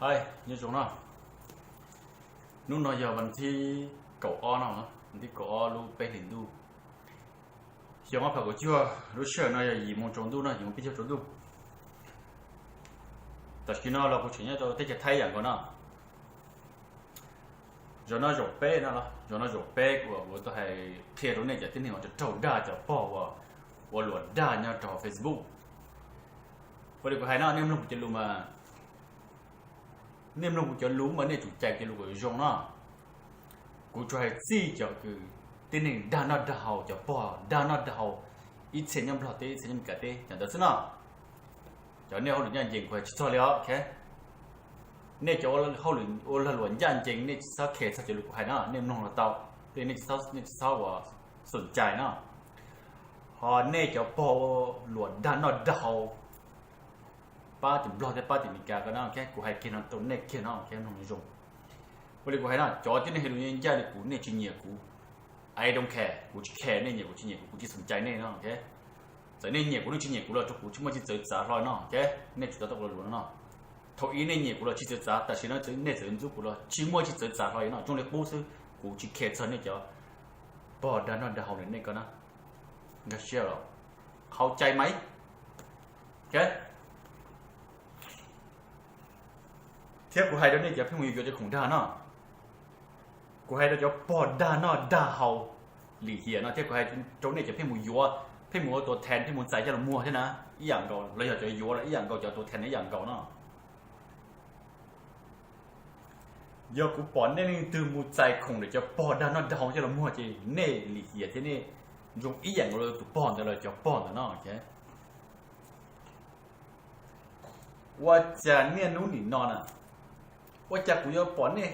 Hais nyob zoo no, hnub no yog vas thib kaum ob no, vas thib kaum ob lub peb hlis ntuj, xyoo ob phav kaum cuaj, lub sij hawm no yog yim moo tsaus ntuj no, yim moo peb caug tsaus ntuj. Tam sim no los kuv tseem nyob rau teb chaws Thaib yam nkaus no. Zaum no zaum peb no, zaum no zaum peb kuv tau hais qhia rau nej cov tib neeg uas raug dag cov pog uas ua luam dag nyob rau Facebook. Ua li kuv hais no, nej mloog kuv cov lus mas, nej mloog kuv cov lus mas nej tsum cais cov lus kom zoo no. Kuv tsuas hais txij cov kws tib neeg dag noj dag haus, cov pog dag noj dag haus, ib txhia nyob Nplog teb, ib txhia nyob Meskas teb, cov ntawd xwb no. Cov nej hauj lwm ncaj ncees kuv hais tsis txog li os. Nej cov hauj lwm ua lag luam ncaj ncees nej tsis txhob khes txog cov lus kuv hais no, nej mloog los tau, nej tsis txhob ua xum cais no. Ho nej cov pog ua luam dag noj dag haus pab tim Nplog thiab pab tim Meskas ko no, kuv hais kiag no rau nej kiag no, mloog zoo. Ua li kuv hais no, cov tib neeg hais lus ncaj li kuv nej tsis nyiam kuv, I don't care, kuv tsis care nej nyiam kuv tsis nyiam kuv, kuv tsis xum cais nej no. Txawm nej nyiam kuv nej tsis nyiam kuv los rau kuv tsis muaj tsis txawv txav hlo no, nej tsis tau tau ua luam no. Thaum ub nej nyiam kuv los tsis txawv txav, tam sim no nej txawv ntxub kuv los tsis muaj tsis txawv txav hlo no, zoo li qub xwb, kuv tsis care txog nej cov pog dag noj dag haus nej ko na. Nkag siab los qhau cai mas. Thiab kuv hais rau nej cov pheej mus yuav cov khoom dag no, kuv hais rau cov pog dag noj dag haus lim hiam no thiab kuv hais rau nej cov pheej mus yuav, pheej mus ua tua thas, pheej mus txais coj los muag thiab na, ib yam nkaus los yog cov yuav los ib yam nkaus, cov tua thas ib yam nkaus no. Yog kuv pom nej leej twg mus txais khoom ntawm cov pog dag noj dag haus coj los muag ces nej lim hiam thiab nej zoo ib yam nkaus tus pog ntawd los cov pog ntawd no. Ua cas niaj hnub nim no na, ua cas kuv yuav pom nej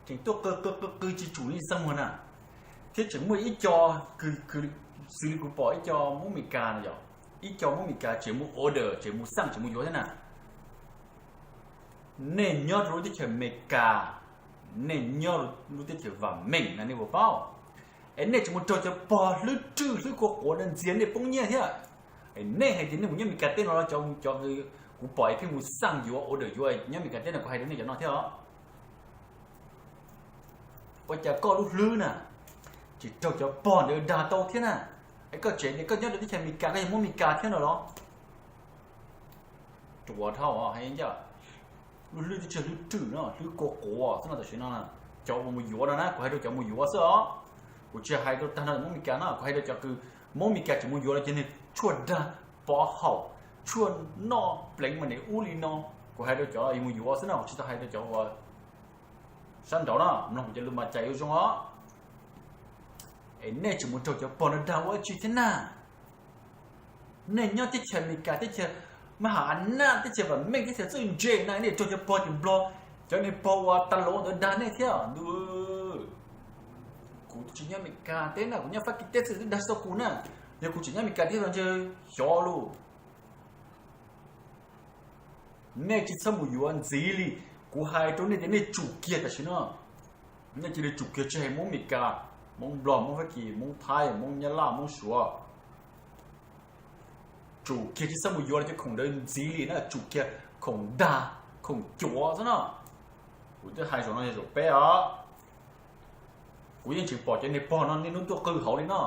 tseem tuaj qw qw qw qw tsis tsum li xab muag na, thiab tseem muaj ib co, xws li kuv pom ib co Hmoob Meskas no yom, ib co Hmoob Meskas tseem mus order, tseem mus xaj, tseem mus yuav thiab na. Nej nyob rau lub teb chaws Amelikas, nej nyob lub teb chaws vam meej na nej puas paub? Es nej tseem mus raug cov pog hlwb rwj hlwb kua quav ntxias nej poob nyiaj thiab. Es nej hais tias nej mus nyob Amelikas teb no los cov, cov kuv pom es pheej mus xaj yuav order yuav nyob Amelikas teb no, kuv hais rau nej cov no thiab os. Ua cas koj lub hlwb na tsis raug cov pog ntawd dag tau thiab na? Es koj tseem tias koj nyob rau teb chaws Amelikas koj yog Hmoob Amelikas thiab no los? Ruam dhau hais ncaj, lub hlwb teb chaws hlwb rwj no, hlwb kua quav xwb no tam sim no. Cov uas mus yuav no na, kuv hais rau cov mus yuav xwb os. Kuv tsis hais rau tag nrho Hmoob Amelikas no, kuv hais rau cov kws Hmoob Amelikas tseem mus yuav los cov niag tshuaj dag pov haum, tshuaj noj pleev mas niam ub li no. Kuv hais rau cov mus yuav xwb no, kuv tsis tau hais rau cov uas sab nraud no, mloog kuv cov lus mas cais ua zoo os. Es nej tseem mus raug cov pog no dag ua dab tsi thiab na? Nej nyob teb chaws Amelikas, teb chaws maj ham a naj, teb chaws vam meej, teb chaws txawj ntse na, nej raug cov pog tim Nplog, cov niag pog uas tas los ntawd dag nej thiab ntuj. Kuv tsis nyob Amelikas teb na, kuv nyob Fab Kis teb xwb twb dag tsis tau kuv na. Yog kuv tseem nyob Amelikas teb los ntshe xyov lus. Nej tsis txhob mus yuav ntxiv li. Kuv hais rau nej tias nej tsum kiag tam sim no. Nej cia li tsum kiag tsis hais Hmoob Amelikas, Hmoob Nplog, Hmoob Fab Kis, Hmoob Thaib, Hmoob Nyab Laj, Hmoob Suav. Tsum kiag tsis txhob mus yuav cov khoom ntawd ntxiv li na, tsum kiag khoom dag, khoom cuav xwb no. Kuv twb hais zaum no yog zaum peb os. Kuv yeej tseem pom cov niag pog no niaj hnub tuaj qw hauv li no.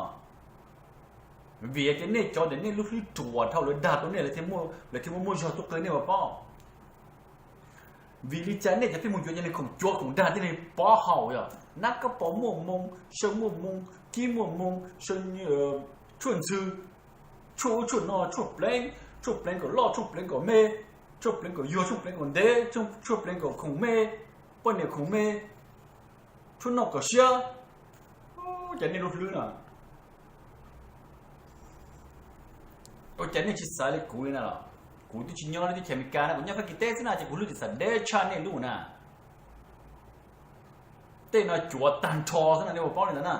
Vim tias nej cov ntawm nej lub hlwb ruam dhau lawv dag tau nej, lawv thiaj muaj, lawv thiaj muaj muaj zog tuaj qw nej puas paub. Vim li cas nej cov pheej mus yuav cov niag khoom cuav khoom dag, tej niag pov haum yom, nab kab pov muaj moo, saw muaj moo, kib muaj moo, saw tshuaj ntxhw, tshuaj ub tshuaj no, tshuaj pleev, tshuaj pleev kom loj, tshuaj pleev kom me, tshuaj pleev kom yuag, tshuaj pleev kom ntev, tshuaj pleev kom khoom me, poj niam khoom me, tshuaj noj kom siab. Ua cas nej lub hlwb no, ua cas nej tsis xav li kuv li na los? Kuv twb tsis nyob lub teb chaws Amelikas na, kuv nyob Fab Kis teb xwb na, ces kuv hlwb tsis xav deb tshaj nej lub na. Tej no cuav tag nrho xwb no nej puas paub li ntawd na.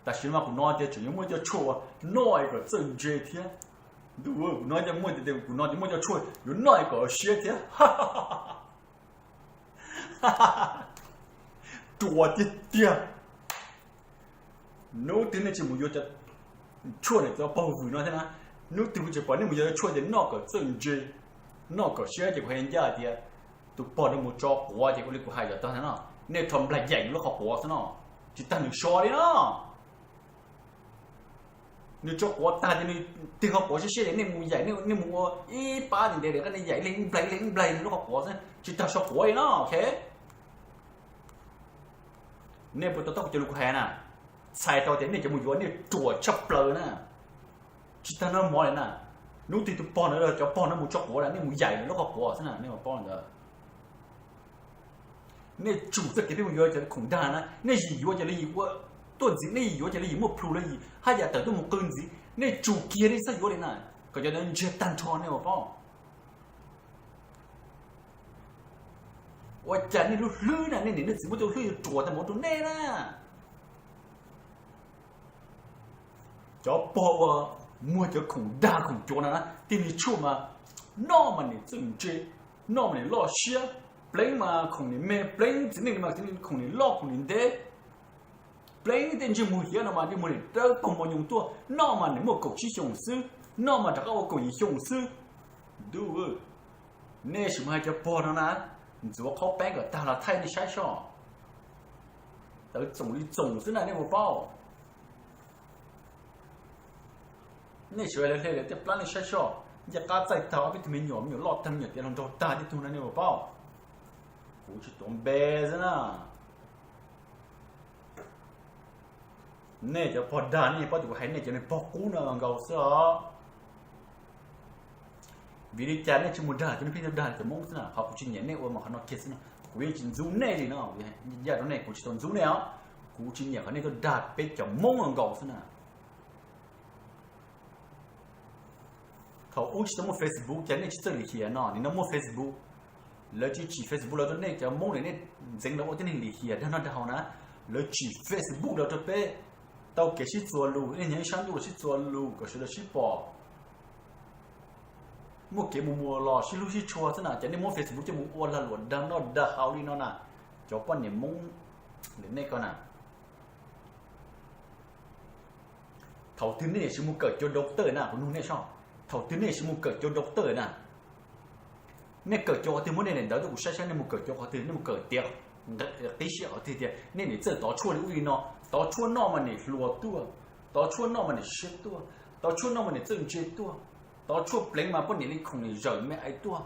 Tam sim no mas kuv hnov tias tseem yuav muaj cov tshuaj uas noj kom txawj ntse thiab. Ntuj, kuv hnov tias muaj, kuv hnov tias muaj cov tshuaj yuav noj kom siab thiab. Ruam tiag tiag. Hnub twg nej tsis mus yuav cov tshuaj ntawm cov pog vwm no thiab na, hnub twg kuv tseem pom nej mus yuav cov tshuaj tias noj kom txawj ntse, noj kom siab, ces kuv hais ncaj tias Tus pog nws mus tso quav ces ua li kuv hais yav tag no, nej rho nplaig yaim nws lub qhov quav xwb no, tsis tag nws so li no. Nws tso quav tag ces nws tig qhov quav siab siab ces nej mus yaim, nej mus ua ib pab ntev ntev, nej yaim ib leeg ib nplaig ib leeg ib nplaig nws lub qhov quav xwb, tsis tag so quav li no, ok. Nej puas to taub kuv cov lus kuv hais na? Txhais tau tias nej cov mus yuav nej ruam tshaj plaws na. Tsis tag noj mov li na. Hnub twg tus pog no, cov pog no mus tso quav na, nej mus yaim nws lub qhov quav xwb na, nej mam paub ntawd. Nej tsum txoj kev peb mus yuav cov khoom dag na, nej yim yuav cov li yim ua tuaj ntxiv, nej yim yuav cov li yim muaj plhus, li yim haj yam tawm tuaj mus qw ntxiv, nej tsum kiag nej txhob yuav li na, kom cov ntawd ntsiag tag nrho nej mam paub. Ua cas nej lub hlwb na, nej niam nej txiv muab cov hlwb yuav ruam tag mus rau nej na. Cov pog uas muag cov khoom dag khoom cuav no na, tej niag tshuaj mas noj mas nim txawj ntse, noj mas nim loj siab, pleev mas khoom nim me, pleev txiv neej mas txiv neej khoom nim loj khoom nim ntev, pleev tej ntsej muag hiav no mas ntsej muag nim dawb paug mos nyoos tuaj, noj mas nim muaj kaum tsib xyoos xwb, noj mas rov qab ua kaum yim xyoo xwb. Ntuj, nej sim mus hais cov pog no na, ntxuav qhaub peeb kom tag los thaij nej saib soj. Tawv txoom li txoom xwb na nej puas paub. Nej sim hle hle lawv tej plab nej saib soj, ncej qab txaij tag ob peb tug me nyuam, me nyuam loj tag, me nyuam tiav hluas nraug tag tej tug no nej puas paub. Kuv tsis tuav npe xwb na. Nej cov pog dag nej yeej paub tias kuv hais nej cov niag pog qub no nkaus xwb os. Vim li cas nej tsis mus dag cov niag pheej dag cov Hmoob xwb na? Qhov kuv tsis nyiam nej ua mas qhov no kiag xwb no, kuv yeej tsis ntxub nej li no. Yaj rau nej, kuv tsis tau ntxub nej os. Kuv tsis nyiam qhov nej tuaj dag peb cov Hmoob nkaus xwb na. Thaum ub tsis tau muaj Facebook ces nej tsis txawj lim hiam no, nim no muaj Facebook, lawv tsis tsim Facebook los rau nej cov Hmoob li, nej ntxeev lawv ua tib neeg lim hiam dag noj dag haus na. Lawv tsim Facebook los rau peb tau kev sib txuas lus, nej nyob ib sab ntuj los sib txuas lus kom sawv daws sib pom. Muaj kev mus mus los sib hlub sib tshua xwb na, ces nej muab Facebook coj mus ua lag luam dag noj dag haus li no na, cov poj niam Hmoob li nej ko na. Thaum twg nej niam sim mus kawm cov doctor na, kuv nug nej soj, thaum twg nej niam sim mus kawm cov doctor na? Nej kawm cov qhov twg muab nej daim ntawv tuaj kuv saib saib nej mus kawm cov qhov twg, nej mus kawm tiav qib siab qhov twg tias nej niam txawj tov tshuaj li ub li no, tov tshuaj noj mas niam hluas tuaj, tov tshuaj noj mas niam siab tuaj, tov tshuaj noj mas niam txawj ntse tuaj, tov tshuaj pleev mas poj niam li khoom niam zawm me ais tuaj,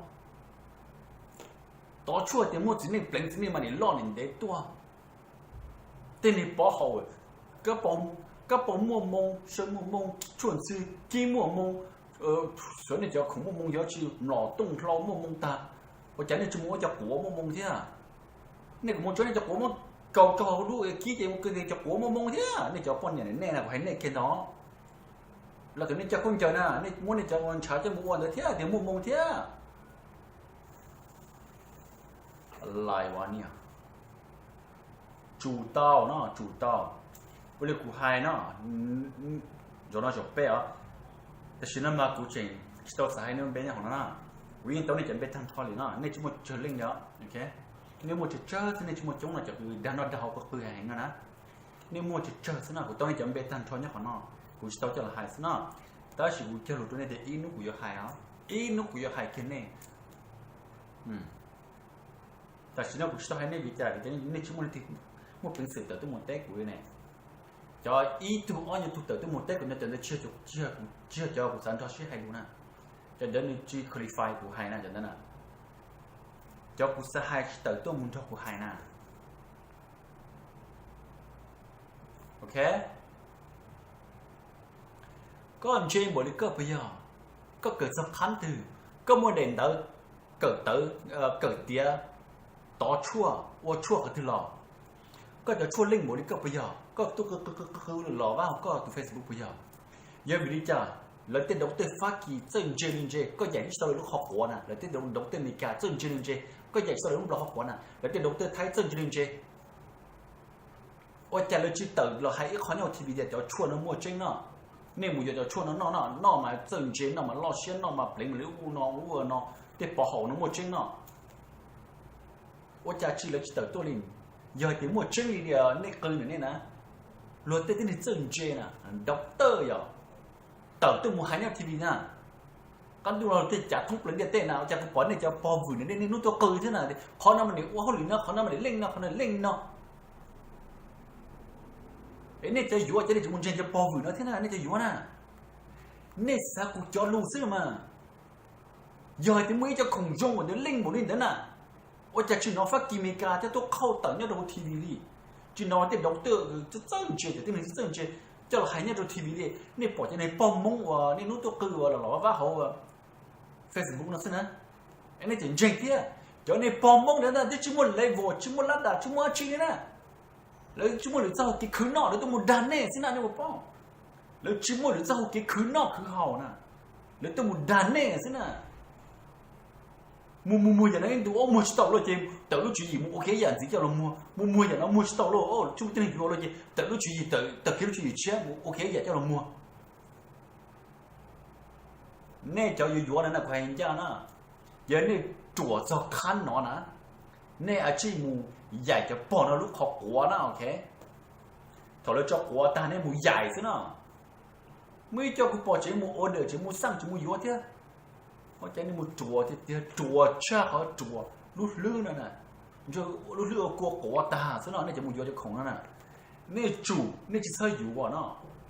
tov tshuaj tias muaj txiv neej pleev txiv neej mas niam loj niam ntev tuaj. Tej niag pov haum, kab paus muaj moo, saw muaj moo, tshuaj ntxhw kib muaj moo, xyov nej cov khoom muaj moo yog tsi, mlom tooj hlau muaj moo tag, ua cas nej tsis mus ua cov quav muaj moo thiab? Nej kuj mus tsuav nej cov quav muab kaus rau hauv lub kib ces mus kawg cov quav muaj moo thiab. Nej cov poj niam nej na, kuv hais nej kiag ntag, los thaum nej coj khaub ncaws na, nej muab nej cov ntshav coj mus ua ntawd thiab tias muaj moo thiab. Lais ua niam, tsum tau no, tsum tau. Ua li kuv hais no, zaum no zaum peb os, tam sim no mas kuv tseem tsis tau xav hais nej npe nyob hauv no na. Kuv yeej tau nej cov npe tag nrho li no, nej tsis muaj tsawg leej li os. Nej muaj tsawg tsawg xwb, nej tsis muaj coob no, cov kws dag noj dag haus qw qw heev no na. Nej muaj tsawg tsawg xwb no, kuv tau nej cov npe tag nrho nyob qhov no, kuv tsis tau coj los hais xwb no. Tab sis kuv cog lus rau nej tias ib hnub kuv yuav hais os, ib hnub kuv yuav hais kiag nej. Tam sim no kuv tsis tau hais nej vim li cas, vim tias nej tsis muaj leej twg muaj peev xwm tawm tuaj mus teb kuv li ne. Cov ib tug ob nyuag tug tawm tuaj mus teb kuv no, cov ntawd tsis yog cov kuv xav nrog sib hais lus na. Cov ntawd nws tsis qualify kuv hais na, cov ntawd na. Cov kuv xav hais tsis tawm tuaj mus nrog kuv hais na. Ok, koj ntse npaum li koj puas yog? Koj kawm txog qhab twg? Koj muaj daim ntawv kawm tawv, kawm tiav tov tshuaj, ua tshuaj qhov twg los? Koj cov tshuaj leej npaum li koj puas yog? Koj tuaj qw qw qw qw los vab hauv koj tus Facebook puas yog? Yog vim li cas lawv tej doctor Fab Kis txawj ntse li ntse, koj yaim tsis tau lawv lub qhov quav na? Lawv tej doctor Amelikas txawj ntse li ntse, koj yaim tsis tau lawv lub nplog qhov quav na? Lawv tej doctor Thaib txawj ntse li ntse, ua cas lawv tsis tawm los hais ib qho nyob hauv T V tias cov tshuaj no muaj tseeb no? Nej mus yuav cov tshuaj no noj no, noj mas txawj ntse, noj mas loj siab, noj mas pleev mas li ub no ub no, tej pov haum no muaj tseeb no. Ua cas tsis, lawv tsis tawm tuaj li? Yog hais tias muaj tseeb li tias nej qw ntawm nej na, luag tej tib neeg txawj ntse na, doctor yog, tawm tuaj mus hais nyob T V na. Qab ntuj no tej cav thoob plaws ntiaj teb na, ua cas kuv pom nej cov pog vwm na, nej niaj hnub tuaj qw thiab na, qhov no mas nws ua hauj lwm no, qhov no mas nws leej no, qhov no leej no. Es nej cov yuav ces nej tseem mus ntseeg cov pog vwm no thiab na, nej cov yuav na. Nej xav kuv cov lus xwb los mas. Yog hais tias muaj ib cov khoom zoo uas ntawd leej npaum li ntawd na, ua cas tsis hnov Fab Kis Mes Kas coj tuaj qhauj tawm nyob rau hauv T V li? Tsis hnov tej doctor txawj txawj ntse, cov tib neeg txawj txawj ntse coj los hais nyob rau T V li? Nej pom cov niag pog Hmoob uas niaj hnub tuaj qw uas los los vaj vaj hauv Facebook no xwb na, nej tseem ntseeg thiab. Cov niag pog Hmoob ntawd ntag twb tsis muaj level, tsis muaj lab das, tsis muaj dab tsi li na. Lawv tsis muaj lwm txoj hau kev khwv noj, lawv tuaj mus dag nej xwb na, nej puas paub? Lawv tsis muaj lwm txoj hau kev khwv noj khwv haus na, lawv tuaj mus dag nej xwb na. Mus mus muag yam no ib ntus ob muag tsis tau luaj ces tawm lub tswv yim mus ua kiag ib yam ntxiv coj los muag. Mus muag yam no muag tsis tau luaj, tsis muaj tib neeg yuav luaj ces tawm lub tswv yim, tawm kiag lub tswv yim tshiab mus ua kiag ib yam coj los muag. Nej cov yuav yuav no na, kuv hais ncaj na, yog nej ruam txog qhab no na, nej a tsij mus yaim cov pog no lub qhov quav na, ok. Thaum lawv tso quav tag nej mus yaim xwb na. Muaj ib co kuv pom tseem mus order, tseem mus xaj, tseem mus yuav thiab. Ua cas nej mus ruam tiag tiag, ruam tshaj qhov ruam lub hlwb no na. Lub hlwb ua kua quav tag xwb no, nej cov mus yuav cov khoom no na. Nej tsum, nej tsis txhob yuav no,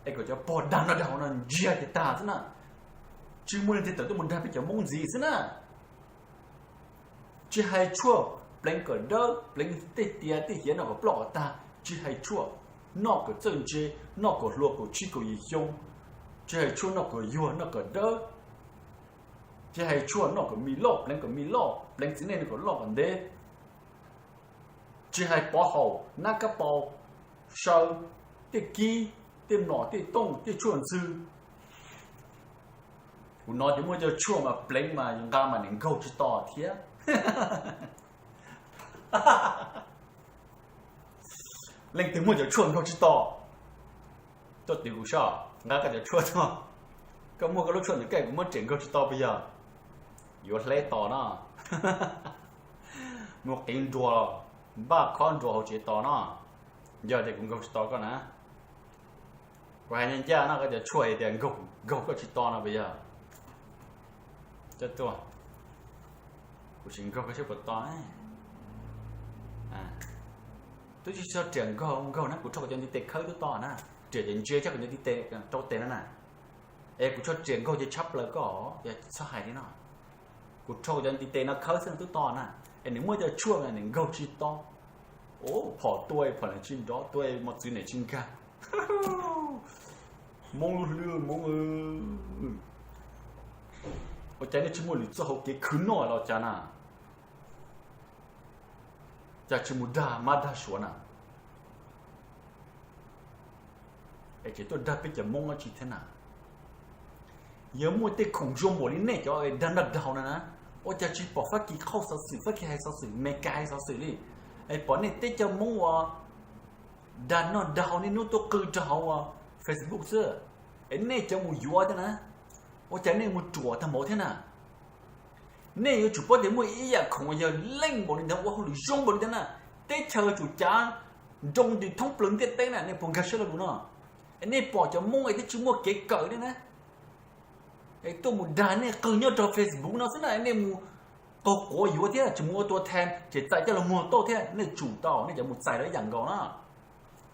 es kom cov pog dag noj dag haus no ntsiag ces tag xwb na. Tsis muaj leej twg tawm tuaj mus dag peb cov Hmoob ntxiv xwb na. Tsis hais tshuaj pleev kom dawb, pleev tej tiav tej hiav noj kom ploj kom tag, tsis hais tshuaj, noj kom txawj ntse, noj kom hluas kaum tsib kaum yim xyoo, tsis hais tshuaj noj kom yuag noj kom dawb, tsis hais tshuaj noj kom me loj, pleev kom me loj, pleev txiv neej noj kom loj kom ntev, tsis hais pov haum, nab kab pau, saw, tej kib, tej mlom, tej tooj, tej tshuaj ntxhw. Kuv hnov tias muaj cov tshuaj mas pleev mas nqa mas nim nkaug tsis to thiab. Leej twg muaj cov tshuaj nkaug tsis to, tuaj twv kuv saib, nqa koj cov tshuaj tuaj. Koj muaj koj lub tshuaj ntawm koj, kuv muab riam nkaug tsis to puas yog? Yuav hleb to no. Mus qiv nruas, npaj khob nruas hauv tsev to no. Yog tias kuv nkaug tsis to koj na, kuv hais ncaj ncaj no, koj cov tshuaj tias nkaug koj tsis to no puas yog? Coj tuaj, kuv sim nkaug koj saib puas to. Twb tsis txhob riam nkaug nkaug na, kuv rho kuv cov ntiv tes khawb twb to na. Riam ces ntsia tshaj kuv cov ntiv tes rau tes no na. Es kuv txhob riam nkaug ces tshab plaws koj, yog txhob hais li no. Kuv rho kuv cov ntiv tes no khawb xwb twb to na. Es nws muaj cov tshuaj nws nkaug tsis to. Phom tua phom nws tsis nrov, tua mos txwv nws tsis nkag. Hmoob lub hlwb Hmoob. Ua cas nej tsis muaj lwm txoj hau kev khwv noj los cas na? Cas tsis mus dag mab dag suav na? Es tseem tuaj dag peb cov Hmoob dab tsi thiab na? Yog muaj tej khoom zoo npaum li nej cov dag noj dag haus na na, ua cas tsis pom Fab Kis qhauj xov xwm, Fab Kis hais xov xwm, Mes Kas hais xov xwm li? Es pom nej teb chaws Hmoob uas dag noj dag haus niaj hnub tuaj qw rau hauv Facebook xwb, es nej cov mus yuav thiab na, ua cas nej mus ruam tag npaum thiab na? Nej yuav tsum paub tias muaj ib yam khoom uas yog leej npaum li ntawd, ua hauj lwm zoo npaum li ntawd na, teb chaws yuav tsum cav nroo ntws thoob plaws ntiaj teb na, nej puas nkag siab lo lus no? Es nej pom cov Hmoob es twb tsis muaj kev kawm li na, es tuaj mus dag nej qw nyob rau Facebook no xwb na, nej mus qaug quav yuav thiab tseem mus ua tua thee ces txais coj los muag tuaj thiab, nej tsum tau, nej cov mus txais rau ib yam nkaus na.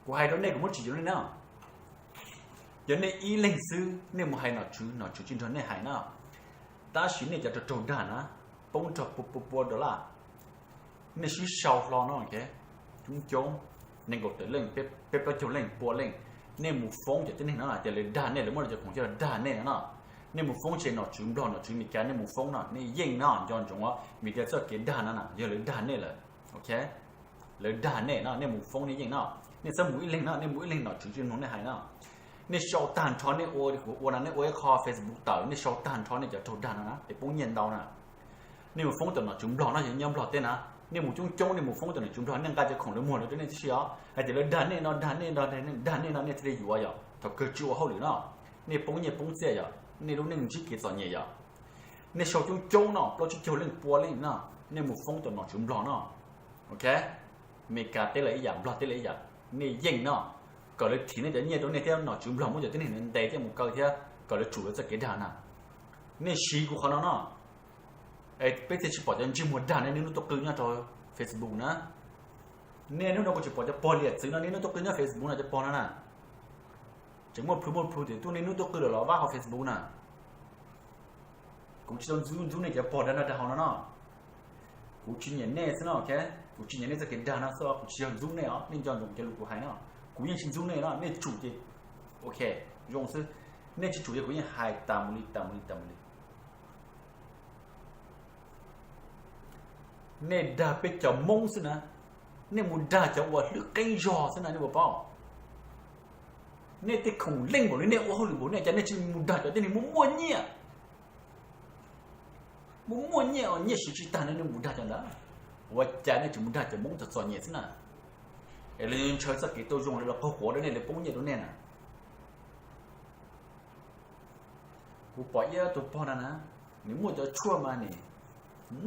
Kuv hais rau nej, kuv muab tsis yuav nej na. Yog nej ib leeg xwb nej mus hais nom tswv, nom tswv tsis nrog nej hais na. Tab sis nej cov raug raug dag na, poob nrog pua pua pua dollar, nej sib sau hlo no, coob coob, nees nkaum tawm leej, peb plaub caug leej, pua leej, nej mus foob cov tib neeg no na, ces lawv dag nej, lawv muab lawv cov khoom coj los dag nej no na. Nej mus foob ces nom tswv Nplog, nom tswv Meskas, nej mus foob no nej yeej no, nco ntsoov Meskas txoj kev dag no na yog lawv dag nej lawm, ok. Lawv dag nej no, nej mus foob nej yeej no. Nej txhob mus ib leeg no, nej mus ib leeg nom tswv tsis mloog nej hais no. Nej sau tag nrho, nej ua li kuv ua no, nej ua ib qho Facebook tawm, nej sau tag nrho nej cov raug dag no na, es poob nyiaj ntau na. Nej mus foob tom nom tswv Nplog no, yog nyob Nplog teb na, nej mus coob coob, nej mus foob tom nom tswv Nplog, nej nqa cov khoom lawv muag rau nej tib si os, hais tias lawv dag nej no, dag nej no, dag nej no, nej thiaj li yuav yom, thaum kawg tsis ua hauj lwm no, nej poob nyiaj poob txiaj yom, nej lub neej ntsib kev txom nyem yom. Nej sau coob coob no, plaub tsib caug leej, pua leej no, nej mus foob tom nom tswv Nplog no, ok. Meskas teb lawv ib yam, Nplog teb lawv ib yam, nej yeej no, kom lawv thim nej cov nyiaj rau nej thiab, nom tswv Nplog muab cov tib neeg ntev thiab mus kaw thiab, kom lawv tsum lawv txoj kev dag na. Nej siv kuv qhov no no, es peb thiaj tsis pom cov ntsej muag dag nej niaj hnub tuaj qw nyob rau Facebook na. Nej hnub no kuv tsis pom cov pog liam txwv no niaj hnub tuaj qw nyob Facebook no cov pog no na. Tseem muaj plhu muaj plhu tias tuaj niaj hnub tuaj qw los los vaj hauv Facebook na. Kuv tsis tau ntxub ntxub nej cov pog dag noj dag haus no no. Kuv tsis nyiam nej xwb no, ok. Kuv tsis nyiam nej txoj kev dag no xwb, kuv tsis yog ntxub nej os, nej nco ntsoov cov lus kuv hais no. Kuv yeej tsis ntxub nej no, nej tsum ces, ok, zoo xwb. Nej tsis tsum ces kuv yeej hais tas mus li tas mus li tas mus li. Nej dag peb cov Hmoob xwb na, nej mus dag cov uas hlwb qeeb zog xwb na, nej puas paub? Nej tej khoom leej npaum li nej ua hauj lwm npaum nej cas nej tsis mus dag cov tej neeg muaj muaj nyiaj, muaj muaj nyiaj, nyiaj siv tsis tag no nej mus dag cov ntawd. Ua cas nej tsis mus dag cov Hmoob txom txom nyem xwb na? Es lawv ntshaw txoj kev tau zoo li los qaug quav rau nej, lawv poob nyiaj rau nej na. Kuv pom ib tug pog no na, nws muaj cov tshuaj mas nws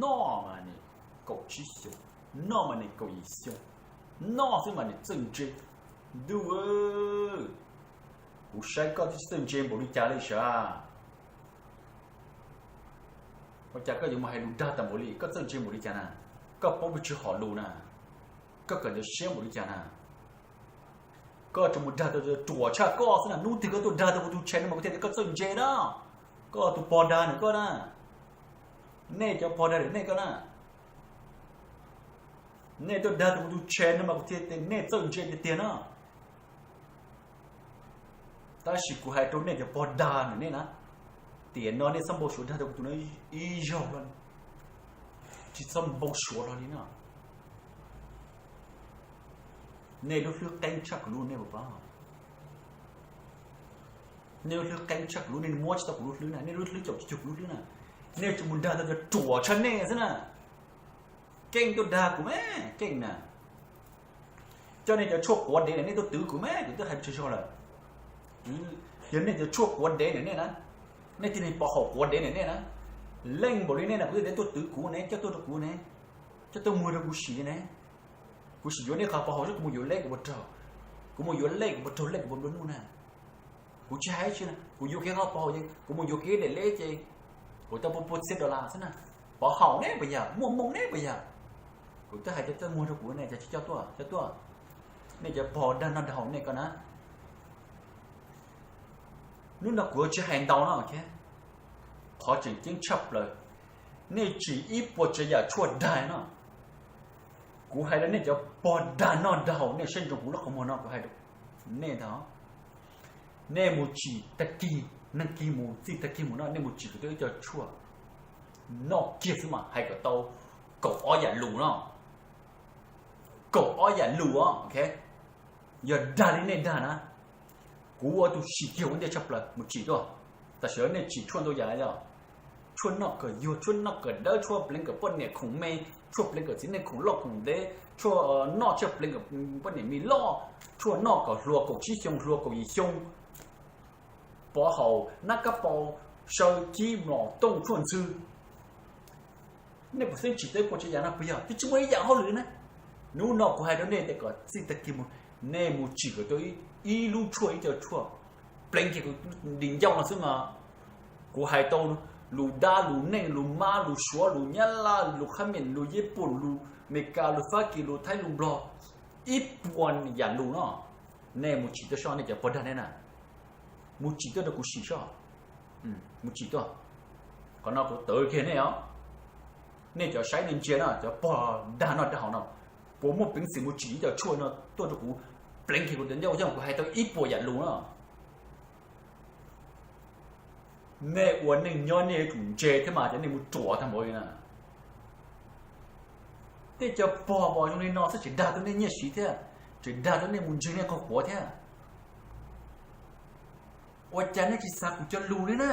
noj mas nws kaum tsib xyoos, noj mas nws kaum yim xyoo, noj xwb mas nws txawj ntse. Ntuj, kuv saib koj twb tsis txawj ntse npaum li cas li sav. Ua cas koj yuav mus hais lus dag tas npaum li, koj txawj ntse npaum li cas na? Koj paub pes tsawg hom lus na? Koj kawm ntawv siab npaum li cas na? Koj tsuas mus dag tau ruam tshaj koj xwb na. Hnub twg koj tuaj dag tau kuv tus channel no mas kuv thiaj tias koj txawj ntse na. Koj tus pog dag nws koj na. Nej cov pog dag nws nej koj na. Nej tuaj dag tau kuv tus channel no mas kuv thiaj tias nej txawj ntse tiag tiag na. Tab sis kuv hais rau nej cov pog dag nws nej na, tiam no nej txhob npau suav dag tau kuv tus no ib zaug hlo li. Tsis txhob npau suav hlo li na. Nej lub hlwb qeeb tshaj kuv lub, nej puas paub? Nej lub hlwb qeeb tshaj kuv lub, nej muab tsis tau kuv lub hlwb na, nej lub hlwb caum tsis cuag kuv lub hlwb na. Nej tsuas mus dag tau cov ruam tshaj nej xwb na. Keej tuaj dag kuv me, keej na. Coj nej cov tshuaj quav dev na nej tuaj twv kuv me, kuv twb hais tsis zog lawm. Yog nej cov tshuaj quav dev na nej na, nej tib neeg pov haum quav dev na nej na, leej npaum li nej na kuv twb tias tuaj twv kuv ne, coj tuaj rau kuv ne, coj tuaj muag rau kuv sim ne. Kuv sim yuav nej qhov pov haum xwb, kuv mus yuav lej kuv puas raug, kuv mus yuav lej kuv puas raug lej kuv puas nplua nuj na. Kuv tsis hais tsi na, kuv yuav kev qhov pov haum ces kuv mus yuav kev daim lej ces kuv tau pua pua txhiab dollar xwb na. Pov haum ne puas yog, muaj hmoo ne puas yog? Kuv twb hais coj tuaj muag rau kuv ne, cas tsis coj tuaj, coj tuaj. Nej cov pog dag noj dag haus nej koj na. Hnub no kuv tsis hais ntau no, qhov tseem ceeb tshaj plaws, nej tsim ib puas tsav yam tshuaj dag no. Kuv hais rau nej cov pog dag noj dag haus, nej saib ntsoov kuv lub qhov muag no kuv hais rau nej ntag. Nej mus tsim tag kis, neeg kis mus txij tag kis mus no, nej mus tsim kuv tau ib co tshuaj noj kiag xwb mas hais kom tau kaum ob yam lus no. Kaum ob yam lus os, ok. Yog dag li nej dag na, kuv ua tus sim kiag ua ntej tshaj plaws, mus tsim tuaj. Tam sim no nej tsim tshuaj ntau yam li os. Tshuaj noj kom yuag, tshuaj noj kom dawb, tshuaj pleev kom poj niam khoom me, tshuaj pleev kom txiv neej khoom loj khoom ntev, tshuaj noj tshuaj pleev kom poj niam me loj, tshuaj noj kom hluas kaum tsib xyoo, hluas kaum yim xyoo, pov haum, nab kab pau, saw cib mlom tooj tshuaj ntxhw. Nej puas xeeb tsim tau ib puas tsav yam no puas yog? Twb tsis muaj ib yam hauj lwm na. Hnub no kuv hais rau nej tias kom txij tag kis mus, nej mus tsim kom tau ib lub tshuaj ib co tshuaj pleev kiag kuv di ncauj no xwb mas. Kuv hais tau lus dab lus neej lus mab lus suav lus nyab laj lus qhab miam lus yeb pum lus Meskas lus Fab Kis lus Thaib lus Nplog, ib puas yam lus no. Nej mus tsim tuaj soj, nej cov pog dag nej na, mus tsim tuaj rau kuv sim soj. Mus tsim tuaj. Qhov no kuv tawv kiag nej os. Nej cov saib nej ntsia no, cov pog dag noj dag haus no, puas muaj peev xwm mus tsim ib co tshuaj no tuaj rau kuv pleev kiag kuv cov ncauj yog kuv hais tau ib puas yam lus no? Nej ua neej nyob nej yuav tsum ntse thiab mas, cov nej mus ruam tag npaum li na. Tej cov pog pom zoo li no xwb tseem dag tau nej nyiaj siv thiab, tseem dag tau nej mus ntseeg nej qaug quav thiab. Ua cas nej tsis xav kuv cov lus li na?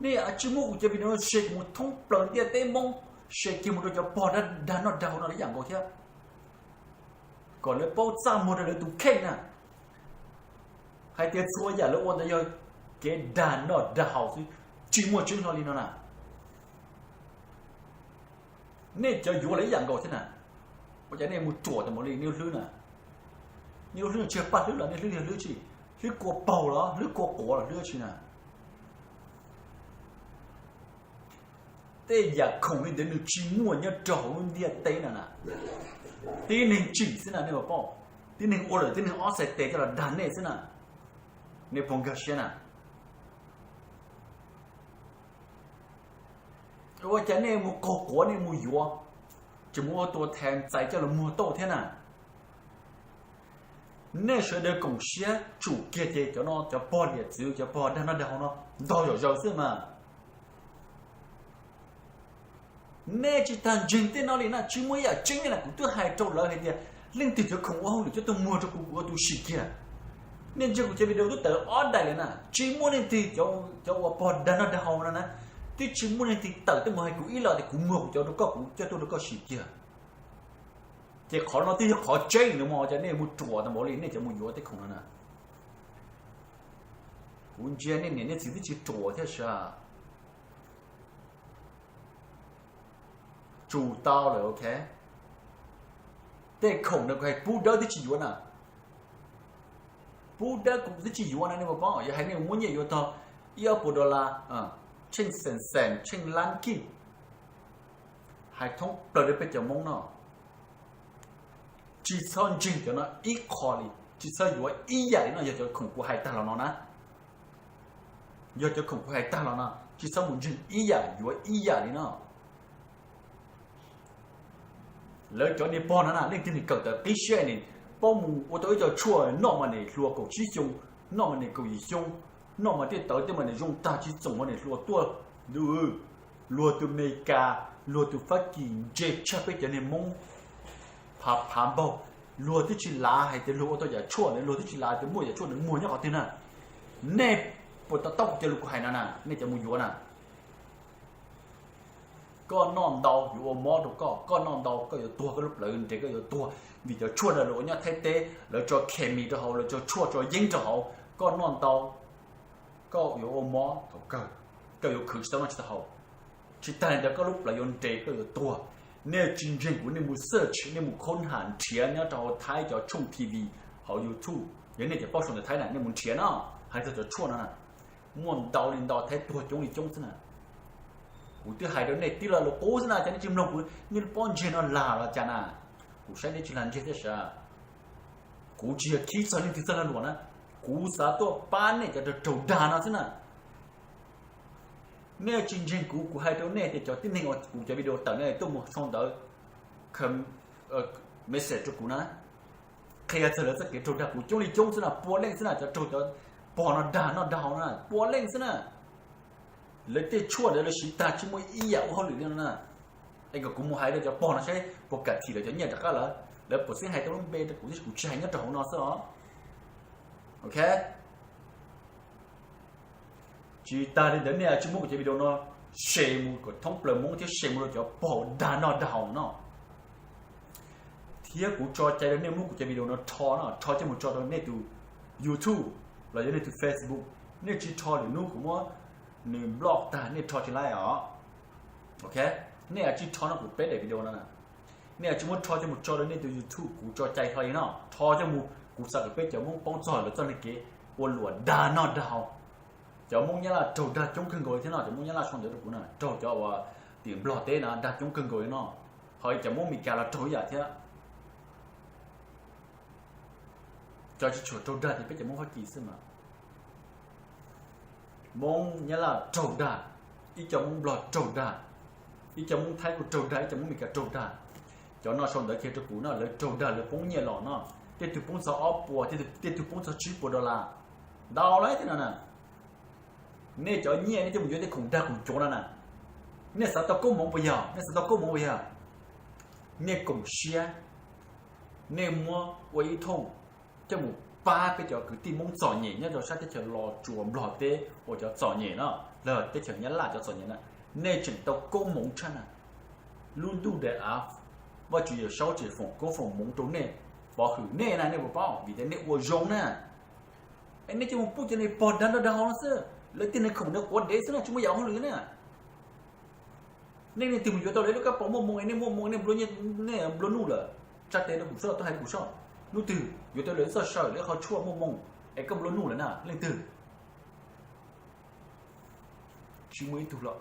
Nej tsis muab kuv cov video no share mus thoob plaws ntiaj teb Hmoob, share kiag mus rau cov pog dag noj dag haus no ib yam nkaus thiab, kom lawv paub txaj muag rau lawv tus kheej na. Hais tias txhua yam lawv ua ntawd yog kev dag noj dag haus xwb, tsis muaj tseeb hlo li no na. Nej cov yuav lawv ib yam nkaus thiab na. Ua cas nej mus ruam tas npaum li nej lub hlwb na? Nej lub hlwb tsis yog paj hlwb los nej hlwb yog hlwb tsi? Hlwb kua paug los hlwb kua quav los hlwb tsi na? Tej yam khoom li ntawd nws tsis muaj nyob rau hauv lub ntiaj teb no na. Tib neeg tsim xwb na nej puas paub, tib neeg ua lawm tib neeg ob txhais tes coj los dag nej xwb na. Nej puas nkag siab na? Ua cas nej mus qaug quav nej mus yuav, tseem mus ua tua thas ntxais coj los muag tauj thiab na? Nej sawv daws koom siab tsum kiag ces cov no cov pog liam txwv cov pog dag noj dag haus no ntog zom zaws xwb mas. Nej tsis tas ntseeg tej no li na, tsis muaj ib yam tseeb li na. Kuv twb hais rau lawv hais tias leej twg cov khoom ua hauj lwm coj tuaj muag rau kuv, kuv ua tus sim kiag. Nej ntsia kuv cov video twb tawm ob daim lawm na, tsis muaj leej twg, cov uas pog dag noj dag haus no na, twb tsis muaj leej twg tawm tuaj mus hais kuv ib los tias kuv muag kuv cov rau koj kuv coj tuaj rau koj sim kiag. Ces qhov no twb yog qhov tseeb no mas cas nej mus ruam tau npaum li nej cov mus yuav tej khoom no na. Kuv ntsia nej niam nej txiv twb tsis ruam thiab sas. Tsum tau lawm ok. Tej khoom no kuv hais pub dawb twb tsis yuav na. Pub dawb kuv twb tsis yuav na nej puas paub, yog hais nej muab nyiaj yuav tog ib ob puas dollar, tsheej xees xees tsheej lab kij, hais thoob plaws rau peb cov Hmoob no, tsis txhob ntseeg cov no ib qho li, tsis txhob yuav ib yam li no. Yog cov khoom kuv hais tag los no na, yog cov khoom kuv hais tag los no tsis txhob mus ntseeg ib yam yuav ib yam li no. Lawv cov niag pog no na leej twg nim kawm tawm qib siab nim paub mus ua tau ib co tshuaj noj mas nim hluas kaum tsib xyoo, noj mas nim kaum yim xyoo, noj mas tej tawv tej mas nim zoo tag tsis txoom mas nim hluas tuaj. Ntu, luag tus Amelikas, luag tus Fab Kis ntse tshaj peb cov niag Hmoob phav phav npaug. Luag twb tsis lav hais tias luag ua tau yam tshuaj ntawd, luag twb tsis lav tias muaj yam tshuaj ntawd muag nyob qhov twg na. Nej puas to taub kuv cov lus kuv hais no na, nej cov mus yuav na? Koj noj ntau yuav ua mob rau koj, koj noj ntau koj yuav tuag, koj lub plawv nres koj yuav tuag, vim cov tshuaj ntawd lawv ua nyob Thaib teb, lawv tso khes mis rau hauv, lawv tso tshuaj tso yeeb rau hauv. Koj noj ntau koj yuav ua mob thaum kawg, koj yuav khwv tsis tau noj tsis tau haus. Tsis tas li ntawd koj lub plawv yuav nres koj yuav tuag. Nej tsis ntseeg kuv nej mus search, nej mus khoob ham nrhiav nyob rau hauv Thaib cov tshooj T V, hauv YouTube, yog nej cov paub sau ntawv Thaib na nej mus nrhiav no, hais txog cov tshuaj no na, muaj ntau li ntau, Thaib tuag coob li coob xwb na. Kuv twb hais rau nej tib lo lus qub xwb na, cas nej tsis mloog kuv, nej lub pob ntseg no lag los cas na? Kuv saib nej tsis lag ntseg thiab sas. Kuv tsis yog khib txog leej twg txoj lag luam na, kuv xav tuaj pab nej cov raug dag no xwb na. Nej tsis ntseeg kuv, kuv hais rau nej tias cov tib neeg uas kuv cov video tawm nej tuaj mus sau ntawv message rau kuv na, qhia txog lawv txoj kev raug dag kuv coob li coob xwb na, pua leej xwb na, cov raug cov pog no dag noj dag haus na pua leej xwb na. Lawv tej tshuaj ntawd lawv siv tag tsis muaj ib yam ua hauj lwm li no na. Es kom kuv mus hais rau cov pog no saib puas kam thim lawv cov nyiaj rov qab lawm, lawv puas xeeb hais tau lub npe rau kuv thiab, kuv tsis hais nyob rau hauv no xwb os. Ok. Tsis tas li ntawd nej tsis muab kuv cov video no share mus kom thoob plaws Hmoob thiab share mus rau cov pog dag noj dag haus no. Thiab kuv tso cai rau nej muab kuv cov video no rho no, rho coj mus tso rau nej tus YouTube los yog nej tus Facebook. Nej tsis rho lwm hnub kuv muab nws block tag nej rho tsis laib os. Ok, nej tsis rho no kuv peb daim video no, nej tsis muab rho coj mus tso rau nej tus YouTube, kuv tso cai hlo li no, rho coj mus, kuv xav kom peb cov Hmoob paub txog lawv txoj kev ua luam dag noj dag haus. Cov Hmoob Nyab Laj raug dag coob kawg nkaus li thiab no, cov Hmoob Nyab Laj sau ntawv rau kuv na, raug cov uas tim Nplog teb na dag coob kawg nkaus li no, ho cov Hmoob Meskas los raug ib yam thiab. Cov tsis tshua raug dag ces peb cov Hmoob Fab Kis xwb mas. Hmoob Nyab Laj raug dag, ib co Hmoob Nplog raug dag, ib co Hmoob Thaib kuj raug dag, ib co Hmoob Meskas raug dag. Cov no sau ntawv kiag rau kuv no, lawv raug dag lawv poob nyiaj los no, tej tug poob txog ob puas, tej tug poob txog tsib puas dollar. Ntau lawm thiab no na. Nej cov nyiaj nej coj mus yuav tej khoom dag khoom cuav no na, nej xav tau koob hmoov puas yog? Nej xav tau koob hmoov puas yog? Nej koom siab, nej muab ua ib thooj coj mus pab peb cov kwv tij Hmoob txom nyem nyob rau sab teb chaws Los Tsuas Nplog teb uas cov txom nyem no, los teb chaws Nyab Laj cov txom nyem na, nej tseem tau koob hmoov tshaj na. Lub ntuj daim av, Vajtswv Yawm Saub tseem foom koob foom hmoov rau nej, pov hwm nej na, nej puas paub? Vim tias nej ua zoo na. Es nej coj mus pub cov niag pog dag nrog dag haus no xwb, lawv tej niag khoom ntawd quav dev xwb na, tsis muaj yam hauj lwm na. Nej leej twg mus yuav tau lawv lub kab pos muaj moo, nej muaj moo, nej nplua nuj lawm, tsa tes rau kuv soj, tuaj hais rau kuv soj, hnub twg yuav tau lawv txoj saw, lawv qhov tshuaj muaj moo, es koj nplua nuj lawm na leej twg? Tsis muaj ib tug los.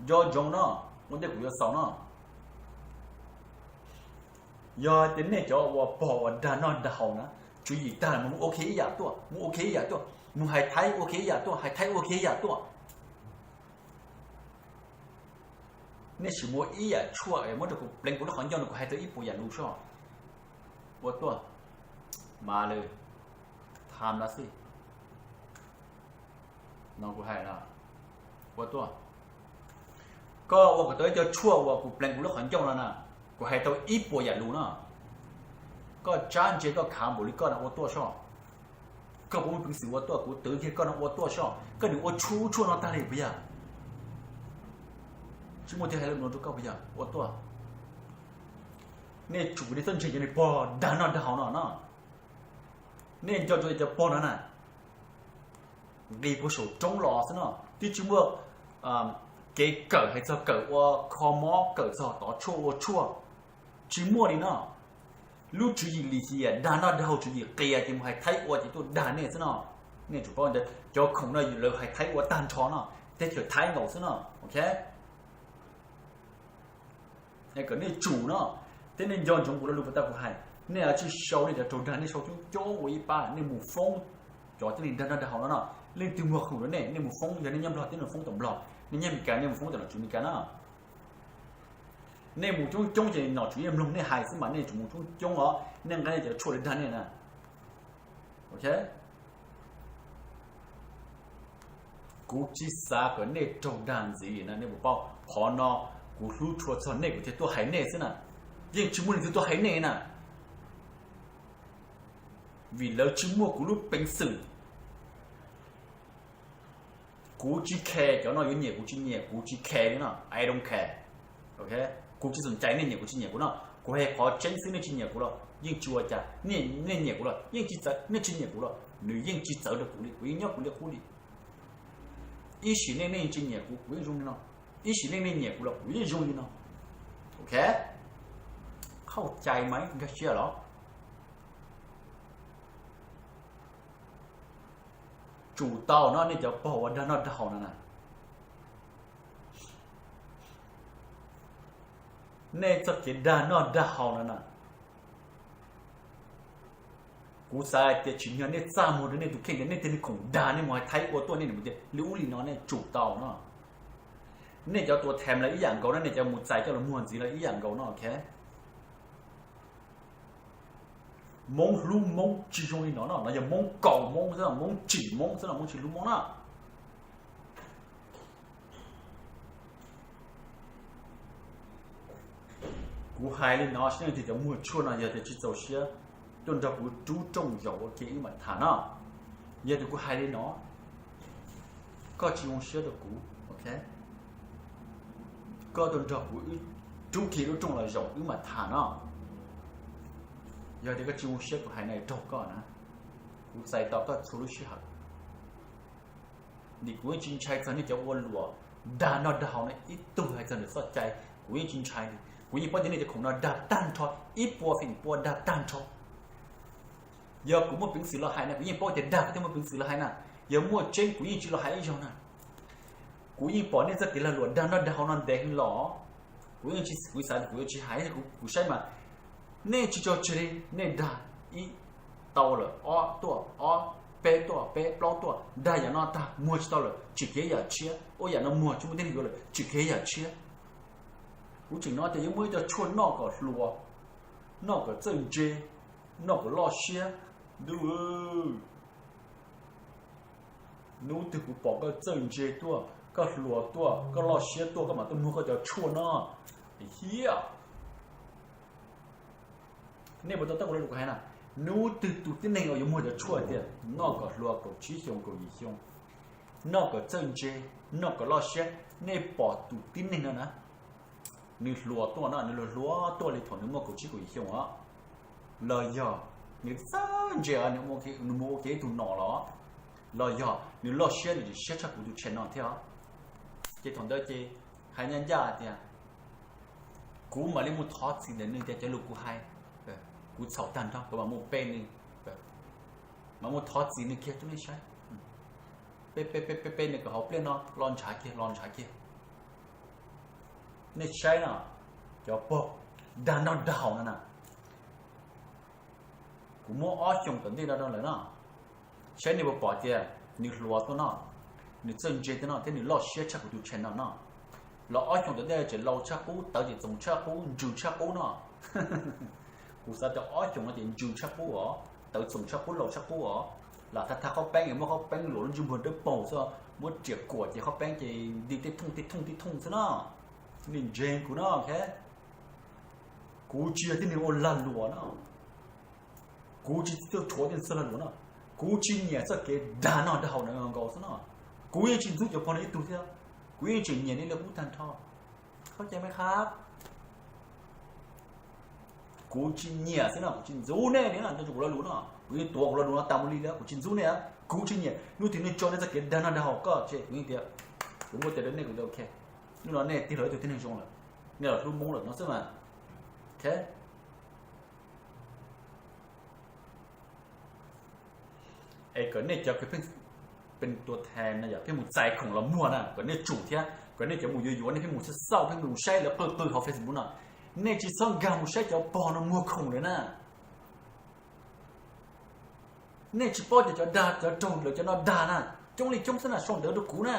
Nco ntsoov no, ua ntej kuv yuav xaus no, yog tias nej cov uas pog uas dag noj dag haus na, tswv yim tag mus ua ke ib yam tuaj, mus ua ke ib yam tuaj, mus hais Thaib ua ke ib yam tuaj, hais Thaib ua ke ib yam tuaj. Nej sim mus ua ib yam tshuaj muab rau kuv pleev kuv lub qhov ncauj no kuv hais tau ib puas yam lus soj. Ua tuaj. Mas lawm, tham no xwb. No kuv hais, ua tuaj. Koj ua kom tau ib co tshuaj uas kuv pleev kuv lub qhov ncauj no na, kuv hais tau ib puas yam lus no. Koj tsab ntse koj khav npaum li koj no ua tuaj soj. Koj puas muaj peev xwm ua tuaj, kuv twv kiag koj no ua tuaj soj. Koj nim ua tshuaj tshuaj no tag li puas yog? Tsis muaj tiag hais li no rau koj puas yog? Ua tuaj. Nej tsum nej txhob ntseeg cov niag pog dag noj dag haus no no. Nej nco ntsoov cov pog no na, nqis puag saum roob los xwb no, twb tsis muaj kev kawm hais txog kawm ua kho mob, kawm txog tov tshuaj ua tshuaj, tsis muaj li no. Lub tswv yim lim hiam dag noj dag haus tswv yim qias ces mus hais Thaib ua ces tuaj dag nej xwb no. Nej tsum paub ntawd, cov khoom no lawv hais Thaib ua tag nrho no, teb chaws Thaib nkaus xwb no, ok. Kom nej tsum no, thiab nej nco ntsoov kuv lo lus puas tau kuv hais, nej tsis sau nej cov raug dag, nej sau coob coob ua ib pab, nej mus foob cov tib neeg dag noj dag haus no no. Leej twg muag khoom rau nej, nej mus foob, yog nej nyob Nplog teb nej mus foob tom Nplog, nej nyob Meskas nej mus foob tom nom tswv Meskas na. Nej mus coob coob ces nom tswv yeej mloog nej hais xwb mas nej tsum mus coob coob os, nej nqa nej cov tshuaj li dag nej na. Ok. Kuv tsis xav kom nej raug dag ntxiv na, nej puas paub? Qhov no kuv hlub tshua txog nej kuv thiaj tuaj hais nej xwb na. Yeej tsis muaj leej twg tuaj hais nej na, vim lawv tsis muaj kuv lub peev xwm. Kuv tsis care cov no yuav nyiam kuv tsis nyiam, kuv tsis care li no, I don't care. Ok, kuv tsis xom cai nej nyiam kuv tsis nyiam kuv no, kuv hais qhov tseeb xwb, nej tsis nyiam kuv los yeej tsis ua cas, nej nyiam kuv los yeej tsis txawv, nej tsis nyiam kuv los nws yeej tsis txawv rau kuv li, kuv yeej nyob kuv li qub li. Ib sim neej nej tsis nyiam kuv, kuv yeej zoo li no, ib sim neej nej nyiam kuv los kuv yeej zoo li no. Ok, qhauj cai mas nkag siab los. Tsum tau no nej cov pog uas dag noj dag haus no na. Nej txoj kev dag noj dag haus no na, kuv xav hais tias tsim nyog nej txaj muag rau nej tus kheej tias nej tej niag khoom dag nej mus hais Thaib ua tuaj, nej nim tias li ub li no, nej tsum tau no. Nej cov tua them los ib yam nkaus no, nej cov mus txais coj los muag ntxiv los ib yam nkaus no, ok. Moob hlub Moob tsis zoo li no no, no yog Moob kaus Moob xwb, Moob tsim Moob xwb no, Moob tsis hlub Moob na. Kuv hais li no, seb leej twg cov muag tshuaj no yog tias tsis txaus siab, tuaj nrog kuv rub rooj zaum ua ke wb mam tham no. Yog tias kuv hais li no, koj tsis zoo siab rau kuv, ok, koj tuaj nrog kuv rub kiag lub rooj los zaum wb mam tham no. Yog tias koj tsis zoo siab kuv hais no raug koj na, kuv txais tau koj txhua lub sij hawm. Nim kuv yeej tsis ntshai txog nej cov ua luam dag noj dag haus no ib tug hais txog ntawm txoj cai, kuv yeej tsis ntshai li. Kuv yeej paub tias nej cov khoom no dag tag nrho, ib puas feem pua dag tag nrho. Yog kuv muaj peev xwm los hais na, kuv yeej paub tias dag kuv thiaj muaj peev xwm los hais na. Yog muaj tseeb kuv yeej tsis los hais ib zaug na. Kuv yeej pom nej txoj kev lag luam dag noj dag haus no ntev heev los. Kuv yeej tsis, kuv xav kuv yuav tsis hais, kuv saib mas nej tsis tso tseg li, nej dag ib tau lawm ob tuaj, ob peb tuaj, peb plaub tuaj, dag yam no tag muag tsis tau lawm tsim kev yam tshiab, ua yam no muag tsis muaj teeb yuav lawm tsim kev yam tshiab. Kuv tseem no tias yuav muaj ib co tshuaj noj kom hluas, noj kom txawj ntse, noj kom loj siab. Ntuj, hnub twg kuv pom koj txawj ntse tuaj, koj hluas tuaj, koj loj siab tuaj, koj mam tuaj muag koj cov tshuaj no. Hiab, nej puas tau tab kuv lo lus kuv hais na? Hnub twg tus tib neeg uas yuav muag cov tshuaj tias noj kom hluas kaum tsib xyoo kaum yim xyoo, noj kom txawj ntse, noj kom loj siab, nej pom tus tib neeg no na, nws hluas tuaj no, nws hluas hluas tuaj li thaum nws muaj kaum tsib kaum yim xyoo os, los yog nws txawj ntse, nws mus ua ke ib tug nom los, los yog nws loj siab, nws tseem siab tshaj kuv tus tshiab no thiab os, ces thaum ntawd ces hais ncaj ncaj tias kuv mam li mus thov txim ntawm nws tias cov lus kuv hais, kuv txhaum tag nrho, kuv mam mus pe nws, mam mus thov txim nws kiag rau nej saib. Pe pe pe pe pe nws kom hauv pliaj no los ntshav kiag, los ntshav kiag. Nej saib no, cov pog dag noj dag haus no na, kuv muab ob xyoos tom ntej no rau lawm no, saib nej puas pom tias nws hluas tuaj no, nws txawj ntse tuaj no thiab nws loj siab tshaj kuv tus channel no no. Los ob xyoos tom ntej tseem laus tshaj qub, tawv ces txoos tshaj qub, ntsws tshaj qub no. Kuv xav tias ob xyoos no ces ntsws tshaj qub os, tawv txoos tshaj qub, laus tshaj qub os. Lam tha tha qhob peeb es muab qhob peeb luam lub ntsej muag dawb paug xwb, muab riam kuam ces qhob peeb ces nti tej thooj tej thooj tej thooj xwb no. Nej ntseeg kuv no, ok? Kuv tsis yog tib neeg ua lag luam no, kuv tsis txawj rhuav tej txoj lag luam no, kuv tsis nyiam txoj kev dag noj dag haus no nkaus xwb no. Kuv yeej tsis ntxub cov pog no ib tug thiab, kuv yeej tseem nyiam nej li qub tag nrho. Khaub cai me khab, kuv tsis nyiam xwb no, kuv tsis ntxub nej li no, kuv lo lus no kuv yeej tuav kuv lo lus no tas mus li lawm, kuv tsis ntxub nej, kuv tsis nyiam. Hnub twg nej tso nej txoj kev dag noj dag haus koj ces kuv yeej tias, kuv muaj cai rau nej, kuv tias ok, hnub no nej tig los ib tug tib neeg zoo lawm, nej los hlub Hmoob lawm no xwb mas. Ok. Es kom nej cov kws pheej pes tua thas no yog pheej mus txais khoom los muag na, kom nej tsum thiab, kom nej cov mus yuav yuav nej pheej mus xauj xauj, pheej mus saib lawv qw qw hauv Facebook no, nej tsis txhob nkag mus saib cov pog no muag khoom lawm na. Nej tsis paub tias cov dag cov raug lawv cov no dag na, coob li coob xwb na, sau ntawv rau kuv na.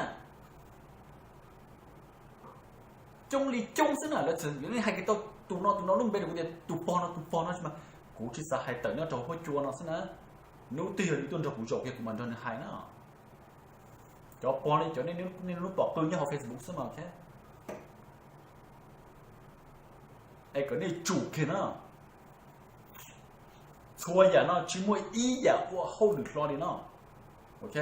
Coob li coob xwb na, lawv txawm yuav hais kiag tau tus no tus no lub npe rau kuv tias tus pog no tus pog no, mas kuv tsis xav hais tawm nyob rau hauv huab cua no xwb na. Hnub twg yog nws tuaj nrog kuv zaum kiag kuv mam nrog nws hais na. Cov pog li cov nej lub pom qw nyob hauv Facebook xwb mas, ok. Es kom nej tsum kiag na. Txhua yam no tsis muaj ib yam ua hauj lwm hlo li no, ok.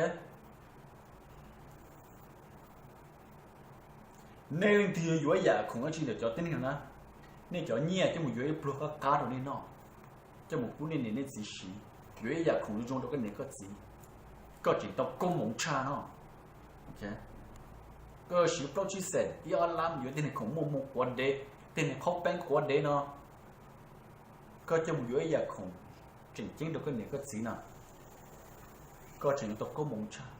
Nej leej twg yuav yuav yam khoom dab tsi ntawm cov tib neeg no na, nej cov nyiaj coj mus yuav ib pluag qab qab rau nej noj, coj mus pub nej niam nej txiv siv, yuav ib yam khoom zoo zoo rau koj niam koj txiv, koj tseem tau koob hmoov tshaj no. Koj siv plaub tsib xees ib ob lab yuav tej niag khoom muaj muaj quav dev, tej niag qhaub peeb quav dev no, koj coj mus yuav ib yam khoom tseem ceeb rau koj niam koj txiv no, koj tseem yuav tau koob hmoov tshaj.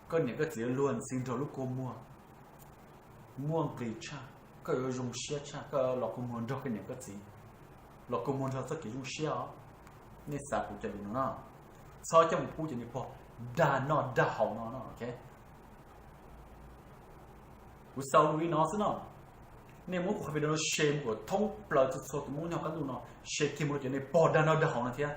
Koj niam koj txiv luag ntxhi nrog lub kua muag, muaj nqis tshaj. Koj yuav zoo siab tshaj, koj los kua muag nrog koj niam koj txiv, los kua muag nrog txoj kev zoo siab os. Nej xav kuv cov lus no no, txhob coj mus pub cov niag pog dag noj dag haus no no, ok. Kuv xaus lus li no xwb no. Nej muab kuv qhov video no share mus kom thoob plaws txhua txhua tus Hmoob nyob qab ntuj no, share kiag mus rau cov niag pog dag noj dag haus no thiab.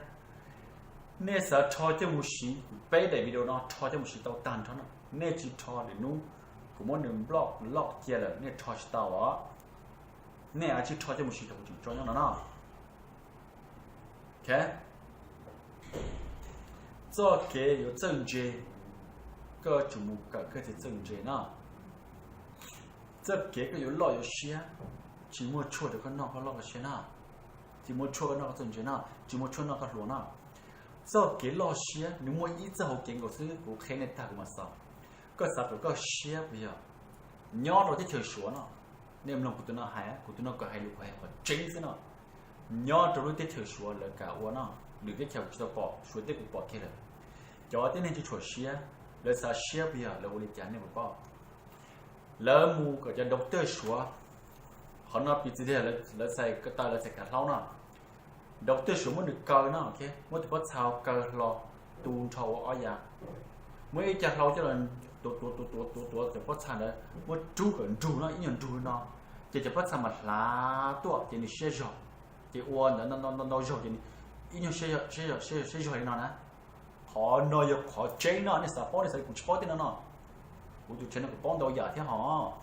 Nej xav rho coj mus siv, kuv peb daim video no rho coj mus siv tau tag nrho no. Nej tsis rho lwm hnub kuv muab nws block lock cia lawm, nej rho tsis tau os. Nej tsis rho coj mus siv thaum kuv tseem tso nyob no no. Ok. Txoj kev yuav txawj ntse, koj tsum mus kawm koj txiv txawj ntse no. Txoj kev koj yuav loj yuav siab, tsis muaj tshuaj rau koj noj koj loj koj siab no. Tsis muaj tshuaj koj noj koj txawj ntse no, tsis muaj tshuaj noj koj hluas no. Txoj kev loj siab nws muaj ib txoj hauv kev nkaus xwb, kuv qhia nej tag kuv mam xaus. Koj xav kom koj siab puas yog? Nyob rau teb chaws Suav no, nej mloog kuv tus no hais, kuv tus no kom hais lus kuv hais qhov tseeb xwb no. Nyob rau lub teb chaws Suav lawv kam ua no, lwm teb chaws kuv tsis tau pom, Suav teb kuv pom kiag lawm. Cov tib neeg tsis tshua siab, lawv xav siab puas yog lawv ua li cas nej puas paub? Lawv mus kom cov doctor Suav, qhov no piv txwv tias lawv txhais taw lawv txhais kav hlaub no, doctor Suav muab nws kaw no, muab tus pob txha kaw hlo, tu nrho ua ob yav, muab ib co hlau coj los tuav tuav tuav tuav tuav tuav cov pob txha ntawd muab rub kom nrug no ib nyuag nrug no, ces cov pob txha mas hlav tuaj ces nws siab zog, ces ua ntawd ntau ntau zaug ces ib nyuag siab zog li no na. Qhov no yog qhov tseeb no, nej xav paub nej xav li, kuv tsis paub tej no no. Kuv tus channel no kuv paub ntau yam thiab hos.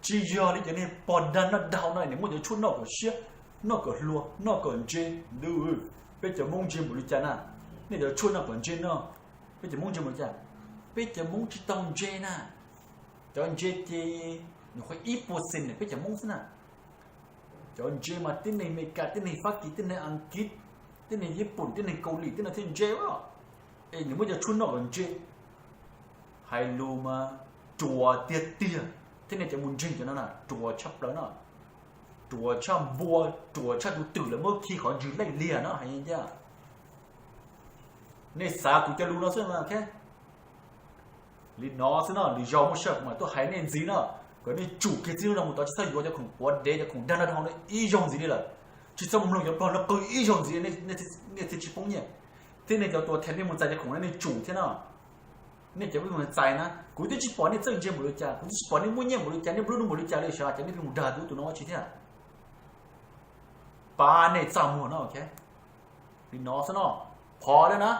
Tsis yog li cov niag pog dag noj dag haus no, nws muaj cov tshuaj noj kom siab, noj kom hluas, noj kom ntse. Ntuj, peb cov Hmoob ntse npaum li cas na? Nej cov tshuaj noj kom ntse no, peb cov Hmoob ntse npaum li cas? Peb cov Hmoob tsis tau ntse na. Cov ntse ces nws qhuav ib puas xees peb cov Hmoob xwb na. Cov ntse mas tib neeg Amelikas, tib neeg Fab Kis, tib neeg Askiv, tib neeg Yij Pum, tib neeg Kaus Lim, tib neeg thiaj ntse. Es nws muab cov tshuaj noj kom ntse. Hais lus mas ruam tiag tiag, thiab nej cov mus ntseeg cov no na ruam tshaj plaws no. Ruam tshaj npua, ruam tshaj tus twm lawv muab khi qhov ntswg laij liag no hais ncaj. Nej xav kuv cov lus no xwb, ok. Li no xwb no, lwm zaus muaj sij hawm kuv mam tuaj hais nej ntxiv no, kom nej tsum kiag txij hnub no mus tod tsis txhob yuav cov khoom puav dev, cov khoom dag nrog hauv no ib zaug ntxiv li lawm. Tsis txhob mus mloog cov pog no qw ib zaug ntxiv, nej thiaj tsis poob nyiaj. Thiab nej cov tua them nej mus txais cov khoom no nej tsum thiab no. Nej cov pheej mus txais na, kuv twb tsis pom nej txawj ntse npaum li cas, kuv twb tsis pom nej muaj nyiaj npaum li cas, nej nplua nuj npaum li cas li, xyov cas nej pheej mus dag tub tus no ua tsi thiab. Pab nej txaj muag no, ok. Li no xwb no, qhov lawm na.